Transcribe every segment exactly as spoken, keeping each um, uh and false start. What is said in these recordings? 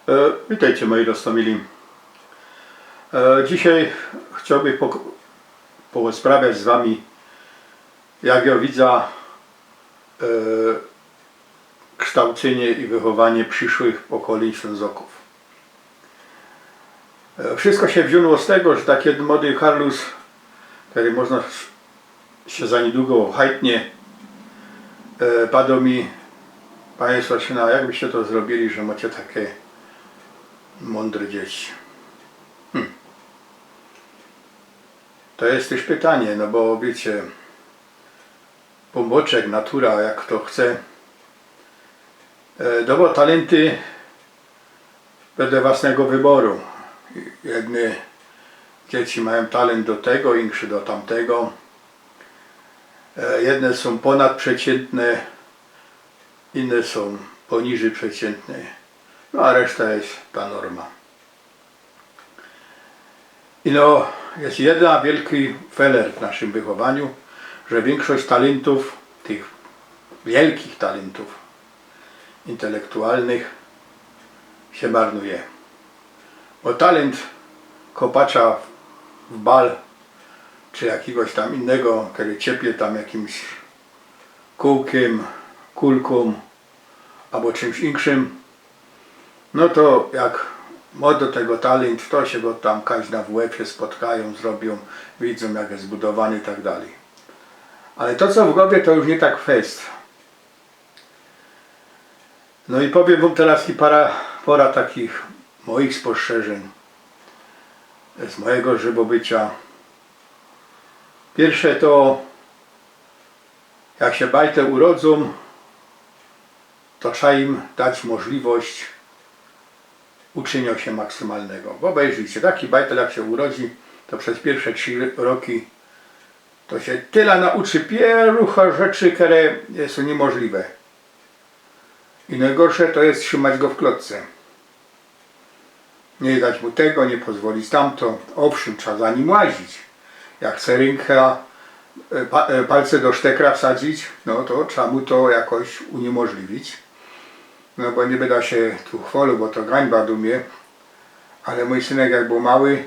E, witejcie, moji roztōmili. E, dzisiej chciołbych pok-, porozprawiać z wami, jak jo widza, e, ksztołcynie i wychowanie prziszłych pokolyń Ślōnzokōw. E, wszysko sie wziōnło z tego, że taki jedyn młody karlus, kery możno s-, sie za niydługo hajtnie, e, padoł mi: „Panie Sławczyna, jak byście to zrobiyli, że mocie take mōndre dzieci?” Hm. To je tyż pytanie, no bo wiycie, Pōnbōczek, natura, jak fto chce. E, no bo talynty wedle własnego wyboru. Jedne dzieci majōm talynt do tego, insze do tamtego. E, jedne sōm pōnadprzeciyntne, inne sōm pōniżyj przeciyntnyj, no a reszta je ta norma. Ino je jedyn wielki feler w naszym wychowaniu, że wiynkszość talyntōw, tych wielkich talyntōw intelektualnych sie marnuje. Bo talynt kopacza w bal, czy jakigoś tam innego, kery ciepie tam jakimś kōłkym, kulkōm abo czymś inkszym, no to jak mo do tego talynt, to sie go tam kaźda w łebie spotkajōm, zrobiōm, widzōm, jak je zbudowany i tak dalij. Ale to, co w gowie, to już niy tak fest. No i powiym wōm teroz i para, pora takich moich spostrzeżyń z mojigo żywobycia. Piyrsze to, jak sie bajtle urodzōm, to trza im dać możliwość uczynio sie maksymalnego. Bo wejrzyjcie, taki bajtel jak sie urodzi, to bez piyrsze trzi roki to sie tela nauczy pierōnach rzeczy, kere sōm niymożliwe. I nojgorsze to je trzimać go w klotce. Niy dać mu tego, niy pozwolić tamto. Owszym, trza za nim łazić. Jak chce rynka, e, pa-, e, palce do sztekra wsadzić, no to trza mu to jakoś uniymożliwić. No bo niy byda sie tu chwolił, bo to gańba do mie, ale mōj synek, jak bōł mały,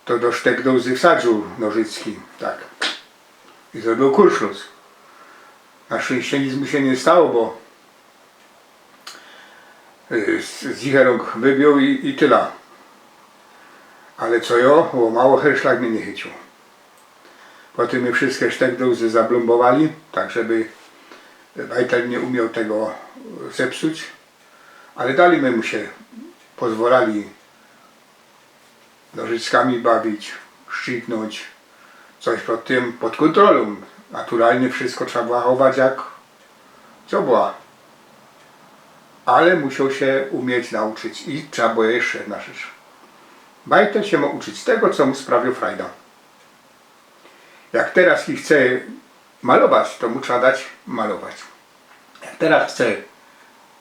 to do sztekdōłzy wsadziōł nożycki, tak. I zrobiōł kurszlus. Na szczyńście nic mu sie niy stało, bo, y, z, z jicherōng wybiōł i, i tela. Ale co jo, ômało herszlag mie niy chyciōł. Potym my wszyjske sztekdōłzy zablōmbowali, tak żeby bajtel niy umioł tego zepsuć. Ale dalij my mu sie pozwolali nożyckami bawić, szczipnōńć, coś pod tym, pod kōntrolōm. Naturalnie wszysko trza było zachować, jak co było. Ale musioł sie umieć nauczyć i trza było jeszcze jedna rzecz. Bajtel sie mo uczyć tego, co mu sprawio frajda. Jak teroz i chce malować, to mu trza dać malować. Jak teroz chce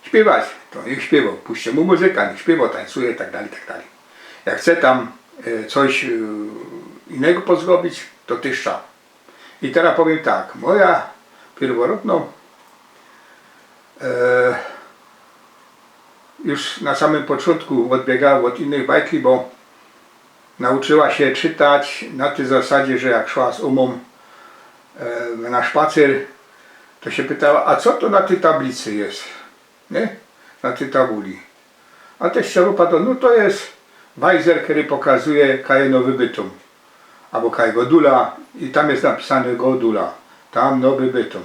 śpiywać, to niych śpiywoł. Puśćcie mu muzyka, niych śpiywoł, tańcuje i tak dalij, i tak dalij. Jak chce tam, e, coś, e, innego pozrobić, to tyż trza. I teroz powiym tak, moja pierworodno, e, już na samym poczōntku ôdbiegała ôd innych bajtli, bo nauczyła sie czytać na tyj zasadzie, że jak szła z ōmōm, e, na szpacyr, to sie pytała: „A co to na tyj tablicy je?” Niy? Na tyj tabuli. A teściowo padoł: „No to je wajzer, kery pokazuje, kaj je nowy bytōm. Abo kaj godula”, i tam je napisane godula. Tam nowy bytōm.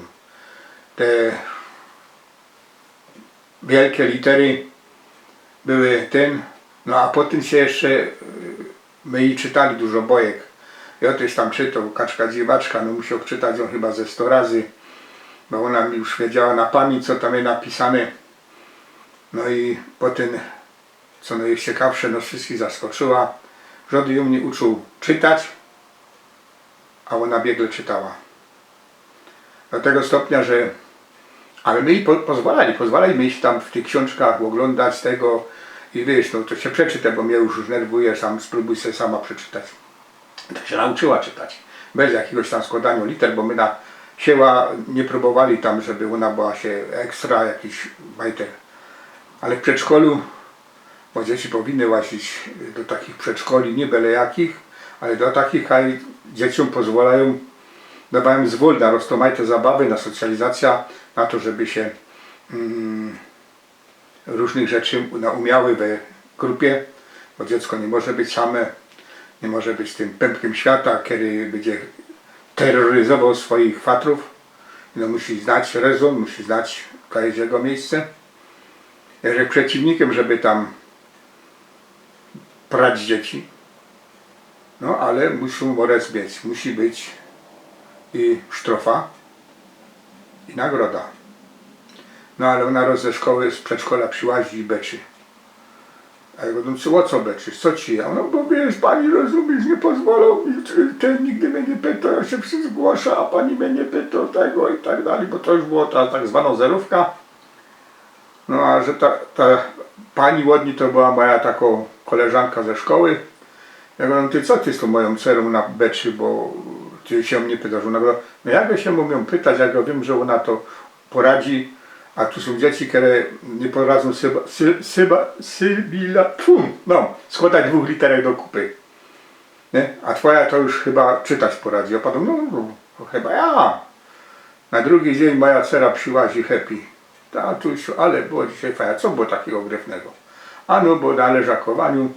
Te wielkie litery były tyn, no a potym sie jeszcze, y, my i czytali dużo bojek. Jo tyż tam czytoł Kaczka Dziwaczka, no musioł czytać jo chyba ze sto razy, bo ôna mi już wiedziała na pamiyńć, co tam je napisane. No i potym, co nojciekawsze, no wszyskich zaskoczyła, żodyn jo niy uczōł czytać, a ôna biegle czytała. Do tego stopnia, że, ale my i po-, pozwolali, pozwolali my sie tam w tych ksiōnżkach ôglōndać tego i wiysz, no to sie przeczytej, bo mie już, już nerwuje, sam sprōbuj se sama przeczytać. Tak sie nauczyła czytać. Bez jakigoś tam skłodaniŏ liter, bo my na siyłã niy prōbowali tam, żeby ôna była sie ekstra jakiś bajtel. Ale w przedszkolu Bo dzieci powinny łazić do takich przedszkoli, niy byle jakich, ale do takich, kaj dzieciōm pozwolajōm, dŏwajōm zwōl na roztōmajte zabawy, na socjalizacjŏ, na to, żeby sie mm, rōżnych rzeczy naumiały we grupie, bo dziecko niy może być same, niy może być tym pymkym świata, kery bydzie terroryzowoł swojich fatrōw. No, musi znać rezōn, musi znać, kaj je jego miyjsce. Jeżech przeciwnikym, żeby tam prać dzieci, no ale muszōm mŏrez mieć, musi być i sztrofa, i nagroda. No ale ôna roz ze szkoły, z przedszkola prziłazi i beczy. A jŏ gŏdōm: „Co, ô co beczysz? Co ci je?” „No bo wiysz, pani, rozumisz, niy pozwolōm mi, ty, ty nigdy mie niy pytŏ, jŏ sie przezgłŏszã, a pani mie niy pytŏ tego” i tak dalij, bo to już było ta tak zwanŏ zerōwka. No a że ta, ta pani ôd nij to była moja takŏ koleżanka ze szkoły. Jŏ gŏdōm: „Ty, co ty z tōm mojōm cerōm na beczy, bo ty sie mie niy pytŏsz?” Ôna gŏdŏ: „No jak jŏ sie mōm jã pytać, jak jŏ wiym, że ôna to poradzi, a tu sōm dzieci, kere niy poradzōm syba, sy, syba, sybila, tfu, no, skłŏdać dwōch literek do kupy. Niy? A twoja to już chyba czytać poradzi.” Jŏ padōm: „No, no, no, chyba ja”. Na drugi dziyń moja cera prziłazi happy. „Tatusiu, ale było dzisiej fajnie. Co było takigo gryfnego?” „A no, bo na leżakowaniu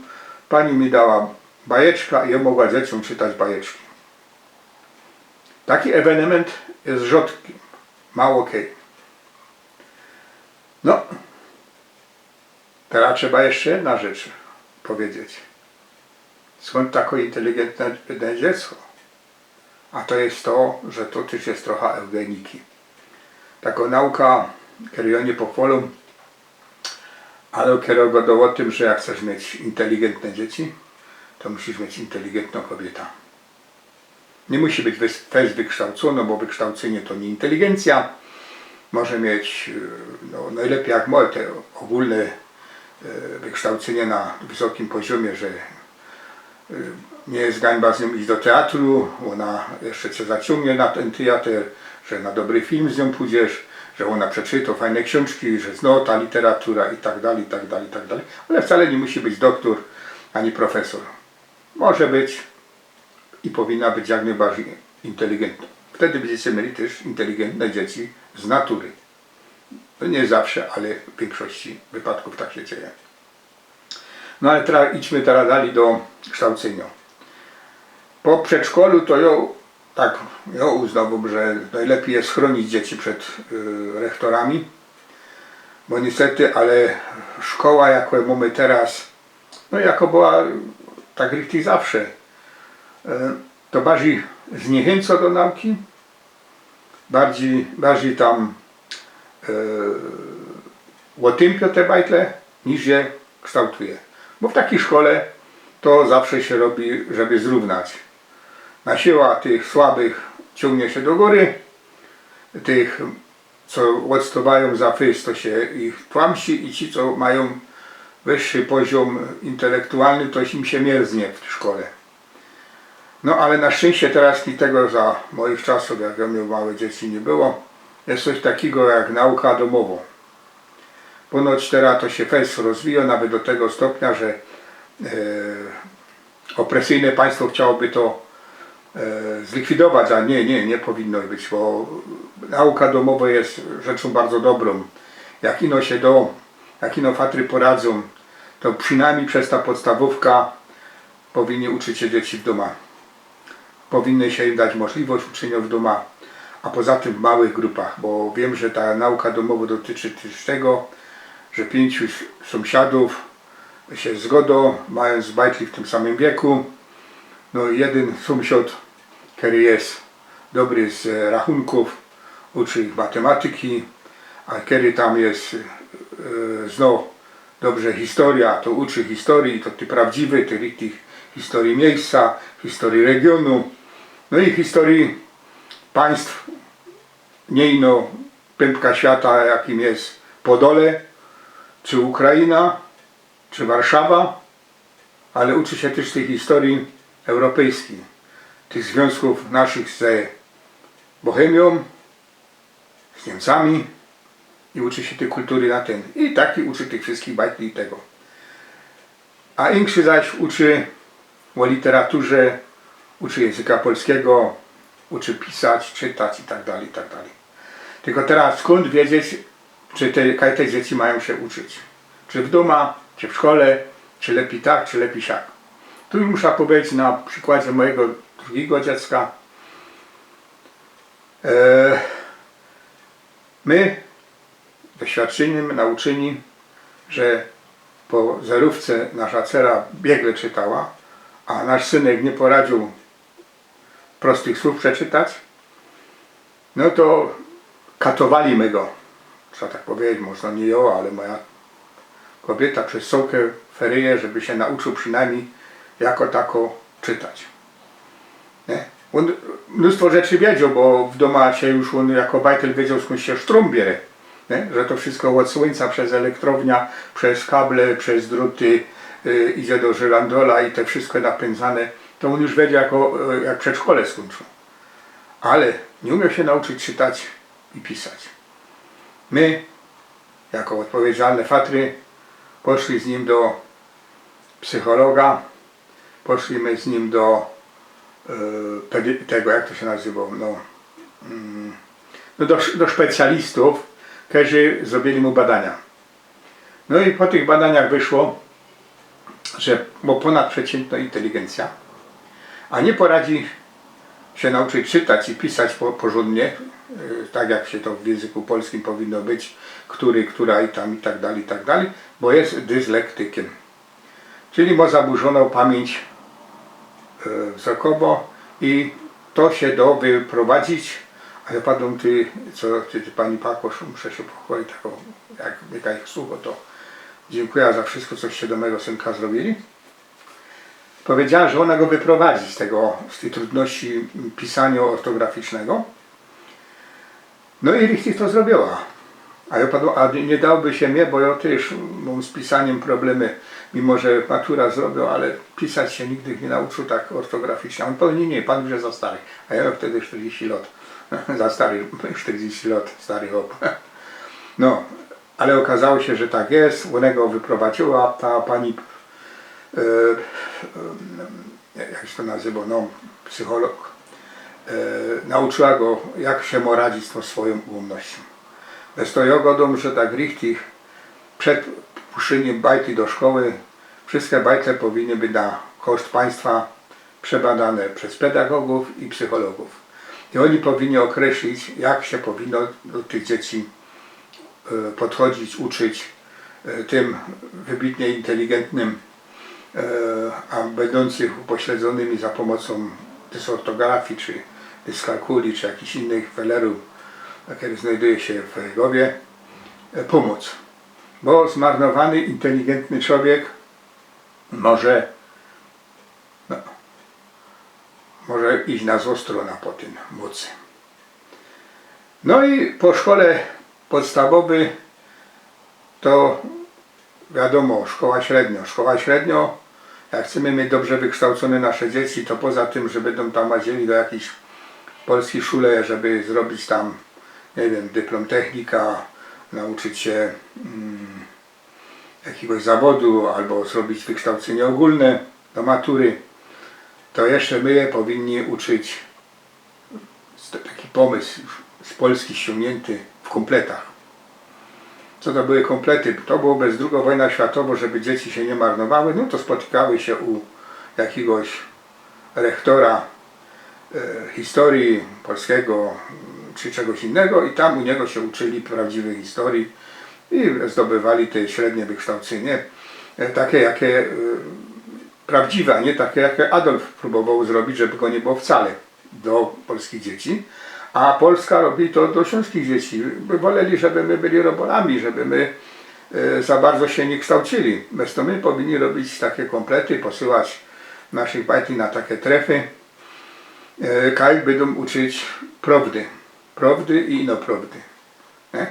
pani mi dała bajeczka i jŏ mogła dzieciōm czytać bajeczki”. Taki ewenement je rzodki, mało kej. No, teroz trzeba jeszcze jedna rzecz powiedzieć. Skōnd tako inteligentne dziecko? A to je to, że to tyż je trocha eugeniki. Takŏ nauka, kerej jŏ niy pochwŏlōm, ale kerŏ gŏdŏ ô tym, że jak chcesz mieć inteligentne dzieci, to musisz mieć inteligentnõ kobiytã. Niy musi być wys, fest wykształcōnŏ, bo wykształcynie to niy inteligencyjŏ. Może mieć, e, no, nojlepij jak mŏ te ôgōlne, e, wykształcynie na wysokim poziōmie, że, e, niy je gańba z niōm iś do teatru, ôna jeszcze cie zaciōngnie na tyn teatr, że na dobry film z niōm pōdziesz, że ôna przeczytŏ fajne ksiōnżki, że znŏ ta literatura i tak dalij, i tak dalij, i tak dalij. Ale wcale niy musi być doktor ani profesor. Może być i powinna być jak nojbardzij inteligentnŏ. Wtedy bydziecie mieli tyż inteligentne dzieci z natury. No niy zawsze, ale w wiynkszości wypadkōw tak sie dzieje. No ale tra, idźmy teroz dalij do kształcyniŏ. Po przedszkolu to jŏ, tak, jŏ uznŏłbych, że nojlepij je chrōnić dzieci przed, y, rechtorami, bo niystety, ale szkoła, jakõ mōmy teroz, no, jakŏ była tak richtig zawsze, e, to bardzij zniechynco do nauki, bardzij, bardzij tam, e, ôtympiŏ te bajtle, niż je kształtuje. Bo w takij szkole to zawsze sie robi, żeby zrōwnać. Na siła tych słabych ciōngnie sie do gōry, tych co ôdstŏwajōm za fest, to sie ich tłamsi i ci, co majōm wyższy poziōm intelektualny, to im sie mierznie w szkole. No ale na szczynście teroz niy tego, za moich czasōw, jak jŏ mioł małe dzieci, niy było. Je coś takigo jak nauka dōmowŏ. Ponoć teroz to sie fest rozwijŏ nawet do tego stopnia, że, e, opresyjne państwo chciałoby to, e, zlikwidować, a niy, niy, niy powinno być, bo nauka dōmowŏ je rzeczōm bardzo dobrōm. Jak ino sie do, jak ino fatry poradzōm, to przinajmnij bez ta podstawōwka powinni uczyć sie dzieci w dōma. Powinno sie im dać możliwość uczyniŏ w dōma, a poza tym w małych grupach, bo wiym, że ta nauka dōmowŏ dotyczy tyż tego, że piyńciu s-, sōmsiadōw sie zgodŏ, majōm bajtli w tym samym wieku. No i jedyn sōmsiŏd, kery je dobry z rachunkōw, uczy ich matymatyki, a kery tam je, e, znŏ dobrze historyjŏ, to uczy historyje, i to tyj prawdziwyj, tyj richtig historyje miyjsca, historyje regiōnu, no i historyje państw, niy ino pympka świata, jakim je Podole, czy Ukraina, czy Warszawa, ale uczy sie tyż tyj historyje europejskij, tych zwiōnzkōw naszych ze Bohymijōm, z Niymcami i uczy sie tyj kultury na tym. I taki uczy tych wszyskich bajtli i tego. A inkszych zaś uczy ô literaturze, uczy jynzyka polskigo, uczy pisać, czytać i tak dalij, i tak dalij. Tylko teroz skōnd wiedzieć, czy te, kaj te dzieci majōm sie uczyć? Czy w dōma, czy w szkole, czy lepij tak, czy lepij siak? Tu już musza pedzieć na przikładzie mojigo drugigo dziecka. E, my doświadczyniym nauczyni, że po zerōwce nasza cera biegle czytała, a nasz synek niy poradziōł prostych słōw przeczytać, no to katowali my go. Trza tak pedzieć, może niy jo, ale moja kobiyta przez cołke feryje, żeby sie nauczył przinajmnij jako tako czytać. Niy? Ôn mnōstwo rzeczy wiedzioł, bo w dōma sie już ôn jako bajtel wiedzioł, skōnd sie sztrōm bierze. Niy? Że to wszysko ôd słōńca, przez elektrownia, przez kable, przez druty, y, idzie do żyrandola i te wszysko napyndzane. To ôn już wiedzioł, jako, y, jak przedszkole skōńczōł. Ale niy umioł sie nauczyć czytać i pisać. My, jako ôdpowiedzialne fatry, poszli z nim do psychologa, poszli my z nim do, e, pedy-, tego, jak to sie nazywo, no, mm, no do, do specjalistōw, kerzy zrobiyli mu badania. No i po tych badaniach wyszło, że mo pōnadprzecinknōm inteligencjã, a niy poradzi sie nauczyć czytać i pisać po-, porzōndnie, e, tak jak sie to w jynzyku polskim powinno być, który, która i tam i tak dalij, i tak dalij, bo je dyslektykym. Czyli mo zaburzōnōm pamiyńć, e, wzrokowõ i to sie do wyprowadzić. A jo padōm ty, co ty, ty pani Pakosz, muszã sie pochwalić takõ, jak mie kaj sucho, to dziynkuja za wszysko, coście do mojigo synka zrobiyli. Pedziała, że ôna go wyprowadzi z tego, z tyj trudności pisaniŏ ôrtograficznego. No i richtig to zrobiła. A jo padōm, a niy, niy dałoby sie mie, bo jo tyż mōm z pisaniym problemy, mimo że matura zrobiōł, ale pisać sie nigdy niy nauczōł tak ôrtograficznie. A ôn pedziŏł: „Niy, niy, pan już je za stary”. A jo mioł wtedy sztyrdziści lŏt. Za stary, sztyrdziści lŏt, stary chop. No, ale ôkazało sie, że tak je. Ôna go wyprowadziła, ta pani, e, e, jak sie to nazywo, no, psycholog, e, nauczyła go, jak sie mo radzić z tōm swojōm ułōmnościōm. Bez to jo godōm, że tak richtig przed puszczyniym bajty do szkoły, wszyske bajtle powinny być na koszt państwa przebadane bez pedagogōw i psychologōw. I ôni powinni ôkreslić, jak sie powinno do tych dzieci, e, podchodzić, uczyć, e, tym wybitnie inteligentnym, e, a bydōncych upośledzōnymi za pōmocōm dysortografii, czy dyskalkuli, czy jakichś innych felerōw, kere znajduje sie w gowie, e, pōmōc. Bo zmarnowany, inteligentny czowiek może, no, może iś na złõ strōnã potym mōcy. No i po szkole podstawowyj to wiadōmo, szkoła średniŏ. Szkoła średniŏ, jak chcymy mieć dobrze wykształcōne nasze dzieci, to poza tym, że bydōm tam łazili do jakijś polskij szule, żeby zrobić tam, niy wiym, dyplōm technika, nauczyć sie, mm, jakigoś zawodu abo zrobić wykształcynie ôgōlne do matury, to jeszcze my je powinni uczyć, to taki pōmysł już z Polski ściōngniynty, w kōmpletach. Co to były kōmplety? To było bez drugŏ wojna światowo, żeby dzieci sie niy marnowały, no to spotykały sie u jakigoś rechtora, e, historii polskigo, mm, czy czegoś innego i tam u niego sie uczyli prawdziwyj historii i zdobywali te średnie wykształcynie, e, take, jake, e, prawdziwe, a niy take, jake Adolf prōbowoł zrobić, żeby go niy było wcale do polskich dzieci, a Polska robi to do ślōnskich dzieci. By woleli, żeby my byli robōlami, żeby my, e, za bardzo sie niy kształcili. Bez to my powinni robić take kōmplety, posyłać naszych bajtli na take trefy, e, kaj bydōm uczyć prowdy. Prowdy i ino prowdy. Niy?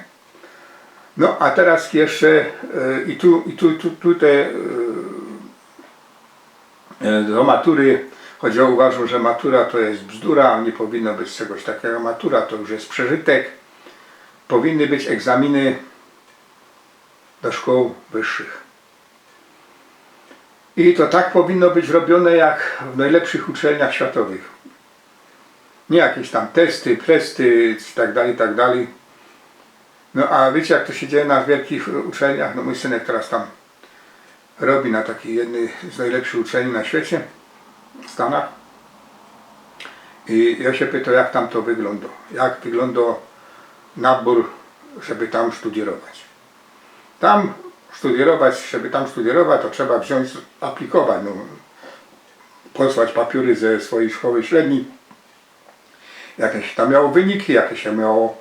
No, a teroz jeszcze, e, i tu, i tu, tu, tu te, e, e, do matury, choć jo uważōm, że matura to je bzdura, niy powinno być czegoś takigo. Matura to już je przeżytek. Powinny być egzaminy do szkōł wyższych. I to tak powinno być robiōne jak w nojlepszych uczelniach światowych. Niy jakeś tam testy, presty, czy tak dalij, tak dalij. No a wiycie, jak to sie dzieje na wielkich uczelniach? No, mōj synek teroz tam robi na takij jednyj z nojlepszych uczelni na świecie, w Stanach. I jŏ sie pytōm, jak tam to wyglōndo, jak wyglōndo nabōr, żeby tam studiować. Tam studiować, żeby tam studiować, to trzeba wziōńć, aplikować, no, posłać papiory ze swojij szkoły średnij, jakie sie tam miało wyniki, jakie sie miało,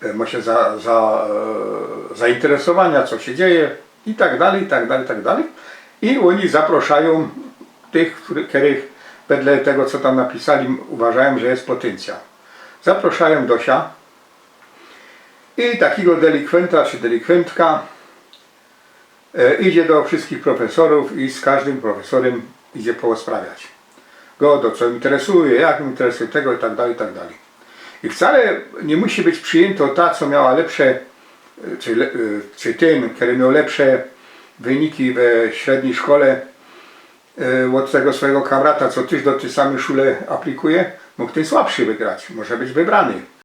e, może za, za, e, zainteresowania, co sie dzieje i tak dalij, i tak dalij, i tak dalij. I ôni zaproszajōm tych, kerych wedle tego, co tam napisali, uważajōm, że je potencjał. Zaproszajōm do sia i takigo delikwenta czy delikwentka, e, idzie do wszyskich profesorōw i z kożdym profesorym idzie porozprawiać. Godo, co interesuje, jak interesuje tego i tak dalij, i tak dalij. I wcale niy musi być przijynto ta, co miała lepsze, e, czy, le-, e, czy tyn, kery mioł lepsze wyniki we średnij szkole, e, ôd tego swojigo kamrata, co tyż do tyj samyj szule aplikuje, mōg tyn słabszy wygrać, może być wybrany.